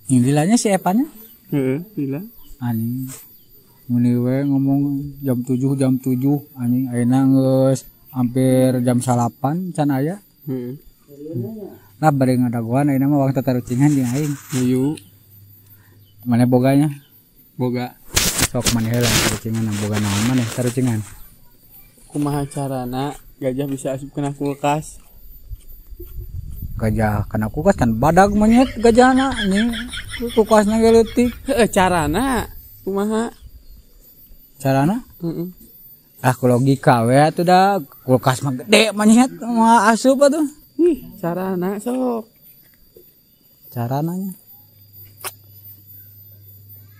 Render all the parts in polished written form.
Lilanya si Epannya? Heeh, lila. Anjing. Muni we ngomong jam 7 anjing ayeuna geus hampir jam 8 can aya. Heeh. Lah bari ngadagoan ayeuna mah wang tatarucingan jeung aing. Hayu. Mana boganya? Boga. Sok maneh heula tarucingan boga naon maneh tarucingan? Kumaha carana gajah bisa asup kana kulkas? Gajah kana kulkas kan badag monyet gajahna anjing. Kulkasna ge leutik. Heeh, carana kumaha? Carana? Heeh. Ah ku logika we atuh da kulkas mah gede monyet moal asup atuh. Ih, carana sok. Carananya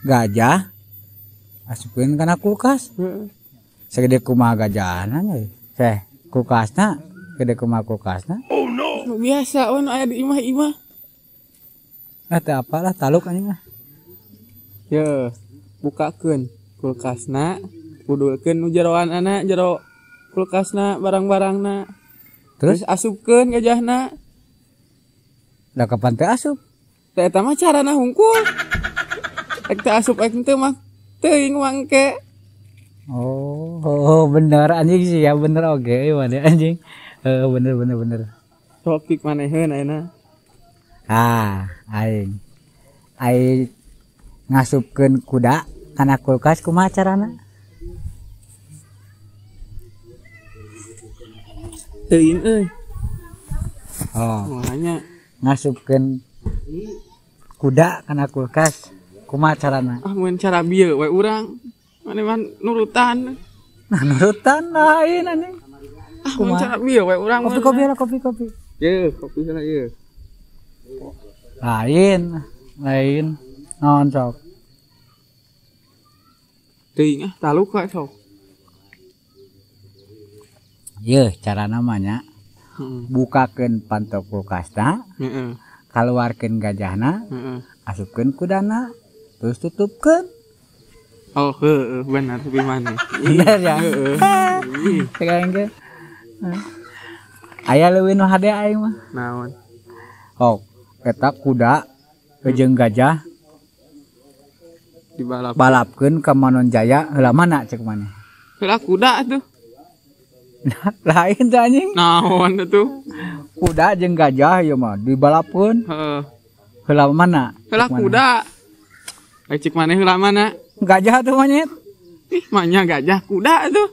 gajah asupkeun kana kulkas. Heeh. Segede kumaha gajahna nya? Teh, kulkasna gede kumaha kulkasna? Oh no. Biasa we nu aya di imah-imah. Ah teh apalah taluk anjing lah. Ye, bukakeun kulkasna, kudulkeun nu jeroanana, jero kulkasna barang-barangna. Terus asupkeun gajahna. Da kapan teh asup? Teh eta mah carana hungkul. Ek teh asup ek teu mah teuing mangke. Oh, bener anjing sih ya, bener oge maneh anjing. Heeh, bener. Topik maneheun ayeuna. Ah, aing. Aing ngasupkeun kuda kana kulkas kumaha carana? Teuing euy. Oh. Makanya ngasupkeun kuda kana kulkas kumaha carana? Ah, mun cara bieu we urang. Mane mah nurutan. Nah, nurutan lain anjing. Ah, mun cara bieu we urang. Kopi lah, kopi. Ye, kopi sana ieu. Lain. Naon sok? Teuing ah, taluk ka sok. Ye, cara namanya. Bukakeun panto kulkasna. Heeh. Kaluarkeun gajahna. Heeh. Asupkeun kudana, terus tutupkeun. Oh, heeh, benar tapi mana? Bener ya. Heeh. Sekarang ge. Aya leuwih nu hade aing mah. Naon? Oh, eta kuda jeung gajah dibalap. Balapkeun ka Manonjaya heula mana cek maneh? Heula kuda atuh. Lain teh anjing. Naon atuh? Kuda jeung gajah ieu mah dibalapkeun. Heeh. Heula mana? Heula kuda. Ai cek maneh heula mana? Gajah tuh monyet. Ih, manya gajah kuda tuh.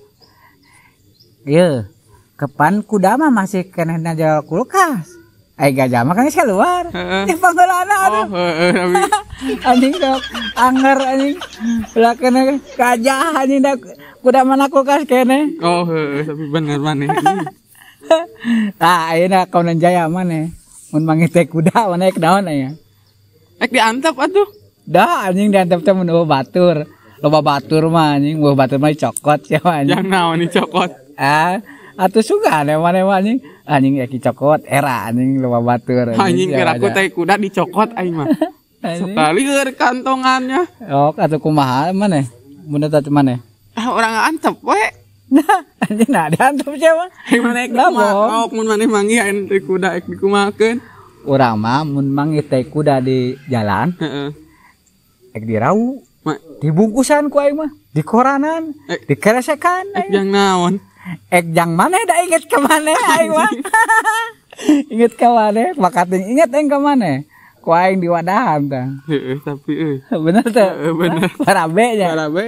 Iya. Kepan kuda mah masih keneh jero kulkas. Ai gajah mah kan geus keluar. Heeh. Ih pangheulana atuh. Oh, heeh, tapi anjing sok anger anjing. Heula keneh gajah anjing da kuda mana kulkas keneh. Oh, heeh, tapi bener maneh. Tah, ayeuna Kaunan Jaya maneh. Mun manggih teh kuda maneh naon aya? Ek diantep atuh. Dah anjing diantep teh mun eueuh batur. Loba batur mah anjing, eueuh batur mah dicokot sia mah anjing. Yang naon dicokot? Ah, atuh sugan maneh mah anjing. Anjing ek dicokot era anjing loba batur anjing. Kira ku teh kuda dicokot aing mah. Sok lieur kantongannya. Oh, atuh kumaha maneh? Mun eta maneh? Ah, urang antep we. Nah, anjing nah diantep sia mah. Maneh kumaha? Mun maneh manggih aing teh kuda ek dikumahakeun. Urang mah mun manggih teh kuda di jalan. Heeh. Ek dirau, dibungkusan ku aing mah, dikoranan, dikeresekan. Ek jang naon? Ek jang maneh da inget ka maneh aing mah. Inget ka maneh, makating inget aing ka maneh. Ku aing diwadahan tah. Heeh, tapi euy. Bener teh? Heeh, bener. Barabe nya. Barabe.